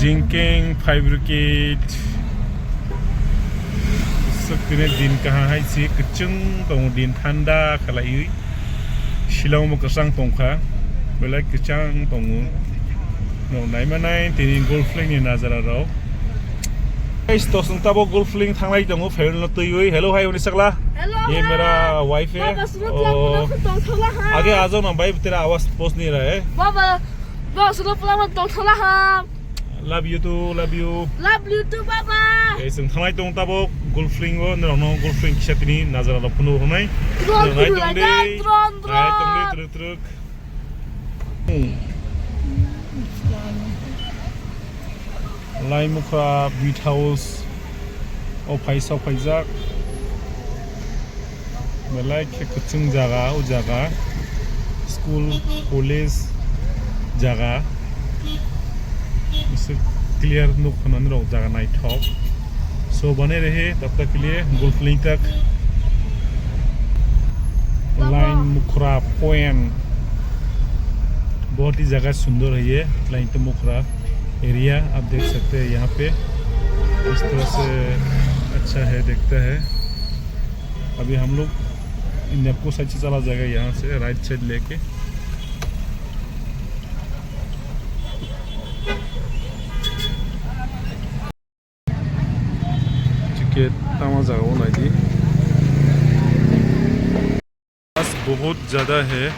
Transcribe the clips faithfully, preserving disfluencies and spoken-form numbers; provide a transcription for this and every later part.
Jingkeng five rupees. Swk tini din kaham hai si kwchwng tongo, din thanda khalaiwi. Shillong bo kwchang tongkha, belai kwchang tongo. Nong naima nai tini Golf Link ni najara rok. Guys, to swng tabo Golf Link thanglai tongo, family no twiwi. Hello, hi, Unisakla. Hello, ये hi. मेरा wife है। Baba, surat और lama ko tong thola ha. आगे आ जाओ ना भाई, तेरा आवाज़ पहुँच नहीं रहा है। Baba, baba, surat lama tong thola ha. Love you too, love you. Love you too, baba. Guys, swng thanglai tong tabo Golf Link o, norokno Golf Link kisa tini najara rok phunu hwnai. Drone phunu lai da, drone, drone. Nai tongdi truk truk. Laimukha Beach House o phai sok phaijak. Belai khe kwchwng jaga o jaga. School, college jaga. Bisi clear nuk khwnani rok jaga naithok. So bane rehe tab tak ke liye Golf Link tak. Laimukha Point. बहुत ही जगह सुंदर है ये लाइमूखरा एरिया। आप देख सकते हैं यहाँ पे किस तरह से अच्छा है, दिखता है। अभी हम लोग नेपको साइड से चला जाएगा, यहाँ से राइट साइड लेके। Ticket tama jaga o naidi. Bus bahut jada hai.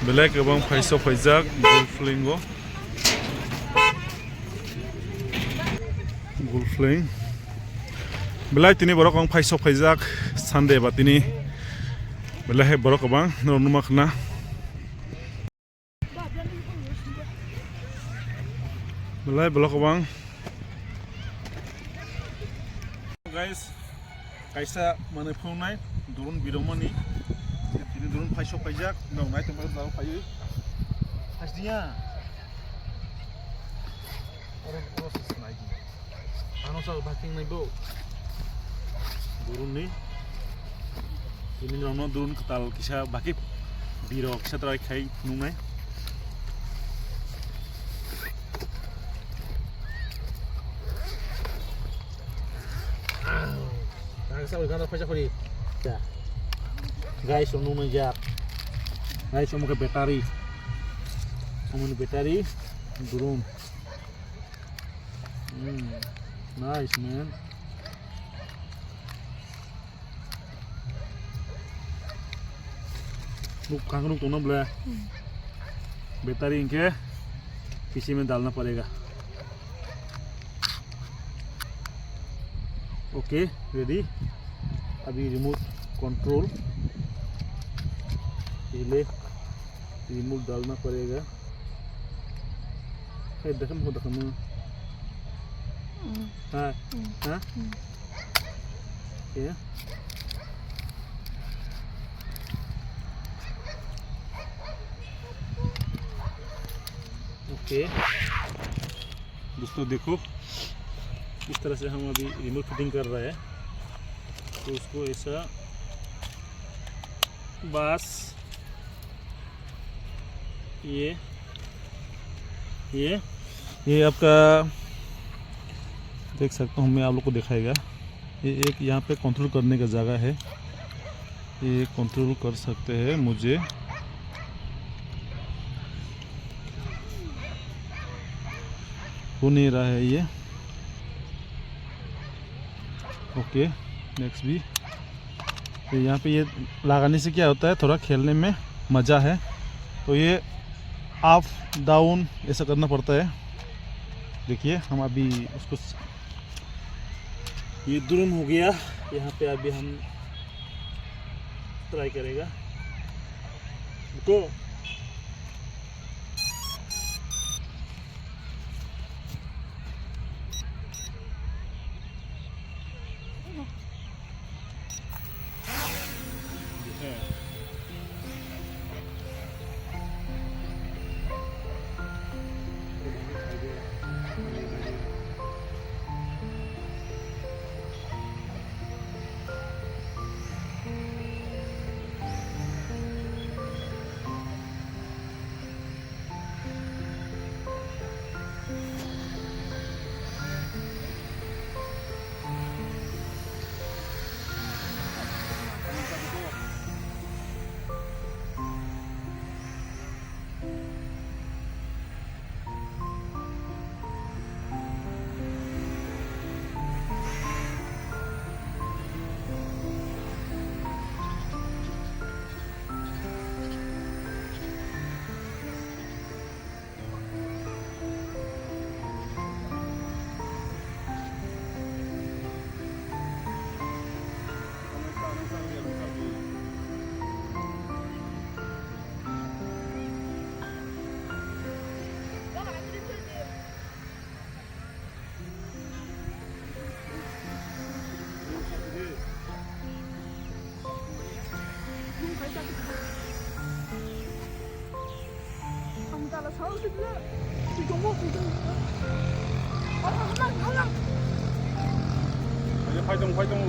Belai kwbang phaisok phaijak Golf Link o. Golf Link. Belai tini borok ang phaisok phaijak Sunday ba tini. Belai hai borok kwbang norok numa khna. Belai belok kwbang. Guys, kaisa manwi phunuknai, durun birokmani. Tini durun phaisok phaijak, nong nai tongmani jagao phaiwi. Phaidiya. Oro process nai di. Ano sa baking nai bo. Durun ni. Tini rokno durun kwtal kisa bakip birok kisa try khai phunuknai. Guys, omo nung nung jak. Guys, omo khe battery. Omo ni battery durun. Hmm, nice, man. Nuk khang nuk tongna bole. Hmm. Battery inke pisi mein dalna padega. Okay, ready. Abhi remote control. Pehle remote dalna padega. Hey, dekam ho dekam. Hmm. Ha? Hmm. Ha? Hmm. Okay. Okay. दोस्तों देखो, इस तरह से हम अभी remote fitting कर रहे हैं। तो उसको ऐसा बस ये, ये, ये आपका देख सकता हूँ मैं, आप लोग को दिखाएगा। ये एक यहाँ पे कंट्रोल करने का जगह है, ये कंट्रोल कर सकते हैं मुझे। हो नहीं रहा है ये। ओके, नेक्स्ट भी। तो यहाँ पे ये लगाने से क्या होता है, थोड़ा खेलने में मज़ा है। तो ये अप डाउन ऐसा करना पड़ता है। देखिए, हम अभी उसको स-, ये ड्रोन हो गया। यहाँ पे अभी हम ट्राई करेगा। रुको। Phai tong, phai tong.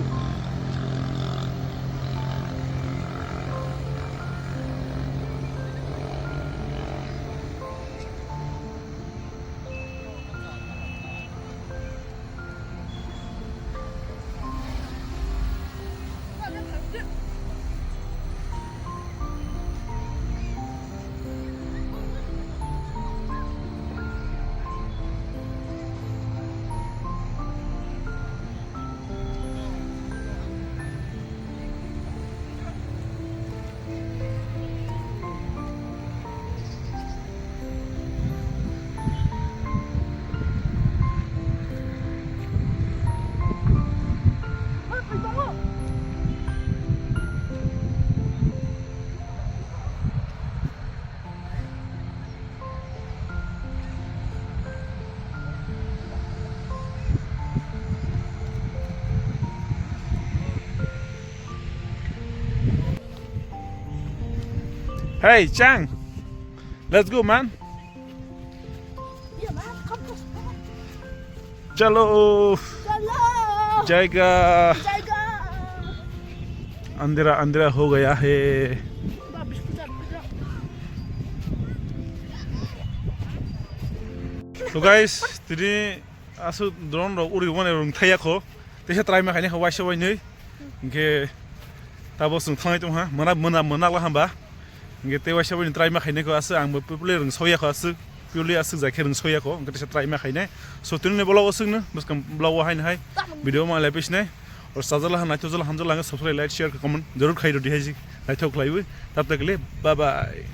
Hey, Chang. Let's go, man. Chalo. Chalo. Jaiga. Jaiga. Andhera, andhera ho gaya hai. So guys, tini aswk drone rok uri mani rung thaya kho. Teisa try ma khaina kho waisa wainwi. Hinkhe tabo chwng thangnai tongha. Mona, mona, mona la hamba. Hinkhe tei waisa wainwi try ma khaina kho aswk ang bo purely rung soya kho aswk. Purely aswk jai khe rung soya kho. Hinkhe teisa try ma khaina. So tini ni vlog o swkno, bwskang vlog o haino hai. Video ma lai pisnai. Or sajala han naithok jala hamjala ang subscribe, like, share, comment jarur khai rodi haji. Naithok khlaiwi. Tab tak le. Bye bye.